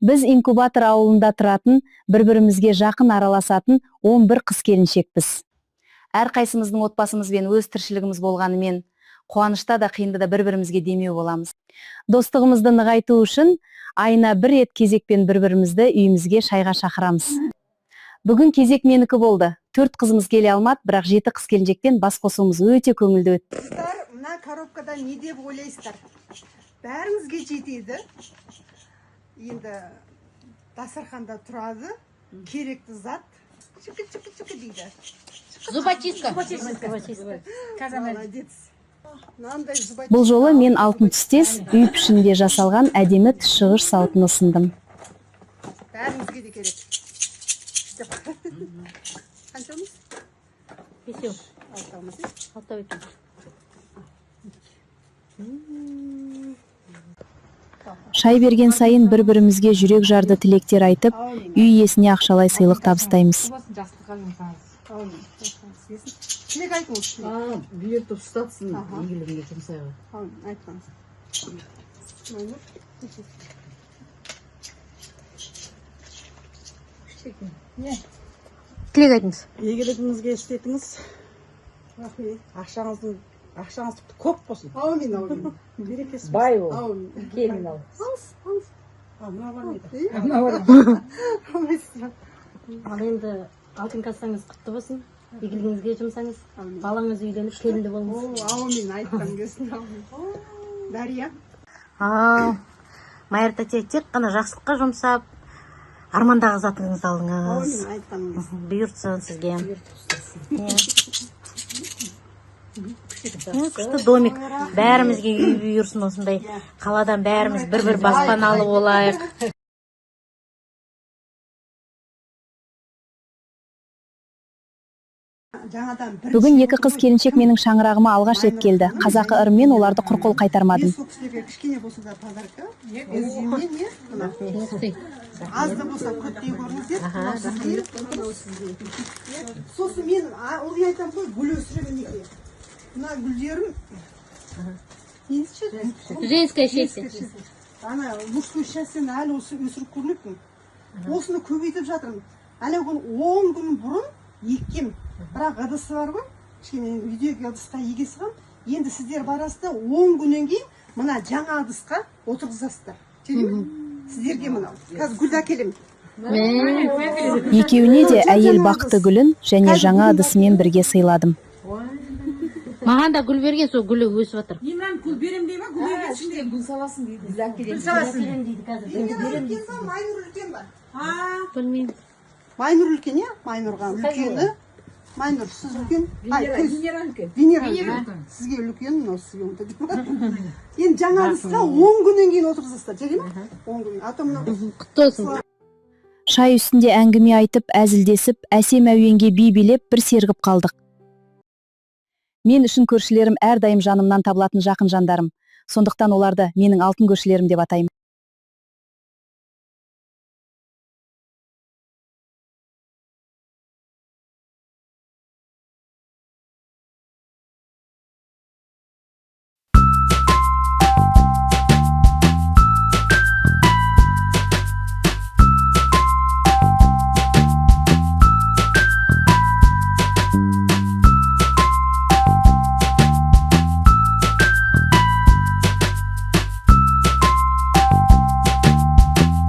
Біз Инкубатор ауылында тұратын, бір-бірімізге жақын араласатын 11 қыз келіншекпіз. Әрқайсымыздың отбасымызбен өз тіршілігіміз болғанымен, қуанышта да, қиында да бір-бірімізге демеу боламыз. Достығымызды нығайту үшін айына бір рет кезекпен бір-бірімізді үйімізге шайға шақырамыз. Бүгін кезек менікі болды. Төрт қызымыз келе алмады, бірақ жеті қыз келіншекпен бас қосуымыз өте көңілді өтті. Қыздар, мына коробкада не деп ойлайсыздар? Бәріңізге жетеді. Енді дастарханда тұрады, керекті зат. Чики чики чики дейді. Зубочистка. Молодец. Мынандай зубочистка. Бұл жолы мен алтын түстес үй пішінінде жасалған әдемі тіс жуғыш сауытын ұсындым. Бәріңізге де керек. Деп. Қаншамыз? Бесеу. Алтауымыз, иә? Алтау екен. Шай берген сайын бір-бірімізге жүрек жарды тілектер айтып, үй иесіне ақшалай сыйлық табыстаймыз. Жақсылыққа жұмсаңыз. Әумин. Тілек айтыңыз. Тілек. А, бұйыртып ұстатсын, Аха. игілігіне жұмсайға. Әумин, айтпаңыз. Майнұр. Тілек айтыңыз. Игілігіңізге істетіңіз. Рахмет. Ақшаңыздың ақшаңыз тіпті көп болсын. Әумин, әумин. Берекесі. Бай бол. Әумин. Келін ал. Алыңыз, алыңыз. А, мынау бар ма еді? Е? Мынау бар. Алмайсыз. Ал енді алтын кассаңыз құтты болсын. Игілігіңізге жұмсаңыз. Әумин. Балаңыз үйленіп, келінді болыңыз. О, әумин, айтқан келсін, әумин. Дария. Ал, Майыр тәте, тек қана жақсылыққа жұмсап, армандағы затыңызды алыңыз. Әумин, айтқан келсін. Бұйыртсын сізге. Иә. Күшті домик. Бәрімізге үй бұйырсын осындай. Қаладан бәріміз бір-бір баспаналы болайық. Жаңадан бірінші Бүгін екі қыз келіншек менің шаңырағыма алғаш рет келді. Қазақы ырыммен оларды құр қол қайтармадым. Мен сол кісілерге кішкене болса да подарка. Өзімнен, не? Мына. Аз да болса көп дей көріңіздер. Мынау сізге, мынау сізге. Иә. Сосын мен ылғи айтамын ғой, гүл өсіремін неге. Мына гүлдерім не ше? Женское счастье. Ана мужской счастье ні әлі осы өсіріп көрмеппін. Осыны көбейтіп жатырмын. Ана күн 10 күн бұрын еккем. Бірақ ыдысы бар ғой. Кішкене үйдегі ыдысқа еге салғам. Енді сіздер барасыз да 10 күннен кейін мына жаңа ыдысқа отырғызасыздар. Жарай ма? Сіздерге мынау. Қазір гүлді әкелемін. Екеуіне де әйел бақыты гүлін және жаңа ыдысымен бірге сыйладым. Маған да гүл берген, сол гүлі өсіп жатыр. Гүл саласың дейді. Гүл әкелемін. Венера үлкен ба, Майнұр үлкен ба? Білмеймін. Майнұр үлкен, иә? Майнұрға үлкені. Майнұр, сіз үлкен. Ай, то есть Венера үлкен. Венера үлкен. Сізге үлкен, мынау сізге онда. Енді жаңа ыдысқа 10 күннен кейін отырғызасыздар, жарай ма? 10 күн. А то мынау Құтты болсын. Шай үстінде әңгіме айтып, әзілдесіп, әсем әуенге би билеп бір сергіп қалдық. Мен үшін көршілерім әрдайым жанымнан табылатын жақын жандарым. Сондықтан оларды менің алтын көршілерім деп атаймын.